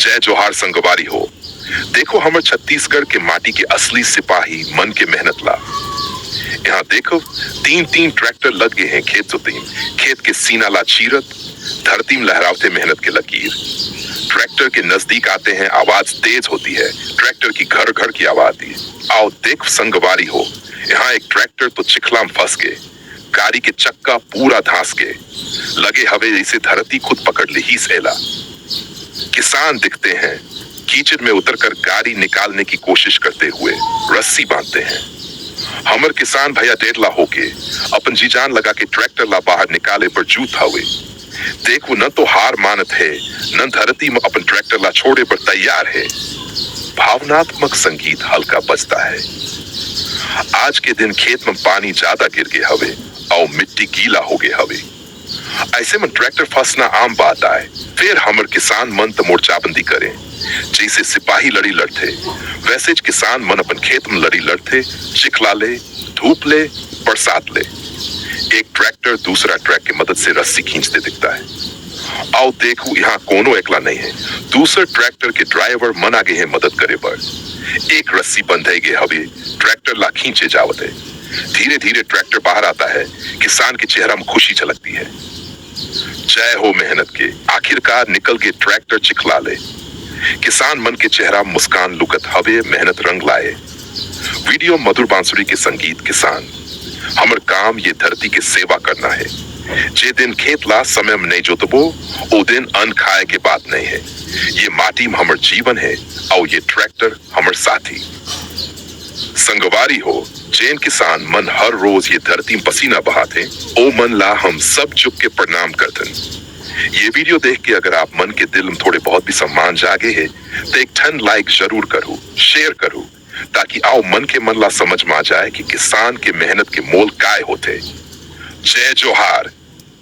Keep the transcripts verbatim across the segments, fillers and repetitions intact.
जय जोहार संगवारी हो। देखो हमर छत्तीसगढ़ के माटी के असली सिपाही मन के मेहनत ला। यहाँ देखो, तीन तीन ट्रैक्टर लग गए हैं खेत जोते, खेत के सीना ला चीरत, धरती में लहरावते मेहनत के लकीर। ट्रैक्टर के नजदीक आते हैं, आवाज तेज होती है, ट्रैक्टर की घर घर की आवाज दी। आओ देख संगवारी हो, यहाँ एक ट्रैक्टर तो चिखला में फंस गए, गाड़ी के चक्का पूरा धांस के, लगे हवे जैसे धरती खुद पकड़ लिहिस एला। किसान दिखते हैं, कीचड़ में उतरकर गाड़ी निकालने की कोशिश करते हुए रस्सी बांधते हैं। हमर किसान भैया डेरला होके अपन जी जान लगा के ट्रैक्टर ला बाहर निकाले पर जूत हवे। देखो, न तो हार मानत है, न धरती में अपन ट्रैक्टर ला छोड़े पर तैयार है। भावनात्मक संगीत हल्का बजता है। आज के दिन खेत में पानी ज्यादा गिर गए हवे और मिट्टी गीला हो गए हवे। ऐसे में ट्रैक्टर फंसना आम बात आए। फिर हमर किसान मन त मोर्चाबंदी करें, जैसे सिपाही लड़ी लड़थे, वैसे ज किसान मन अपन खेत में लड़ी लड़थे, चिखला ले, धूप ले, बरसात ले। एक ट्रैक्टर दूसरा ट्रैक के मदद से रस्सी खींचते दिखता है। आओ देखू, यहाँ कोनो एकला नहीं है, दूसर ट्रैक्टर के ड्राइवर मन आगे हैं मदद करे बर। एक रस्सी बंधे गए हवे, ट्रैक्टर ला खींचे जावत है। धीरे धीरे ट्रैक्टर बाहर आता है, किसान के चेहरा में खुशी झलकती है। जय हो मेहनत के, आखिरकार निकल के ट्रैक्टर चिखला ले। किसान मन के चेहरा मुस्कान लुकत हवे, मेहनत रंग लाए। वीडियो मधुर बांसुरी के संगीत किसान। हमर काम ये धरती के सेवा करना है। जे दिन खेत ला समय में नहीं जोतबो, ओ दिन अन्न खाए के बात नहीं है। ये माटी में हमर जीवन है, और ये ट्रैक्टर हमर साथी। संगवारी हो, जेन किसान मन हर रोज ये धरती में पसीना बहाथे, ओ मन ला हम सब झुक के प्रणाम करथन। ये वीडियो देख के अगर आप मन के दिल में थोड़े बहुत भी सम्मान जागे है, तो एक ठन लाइक जरूर करू, शेयर करू, ताकि आओ मन के मन ला समझ में आ जाए कि किसान के मेहनत के मोल काय होथे। जय जोहार,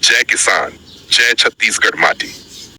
जय किसान, जय छत्तीसगढ़ माटी।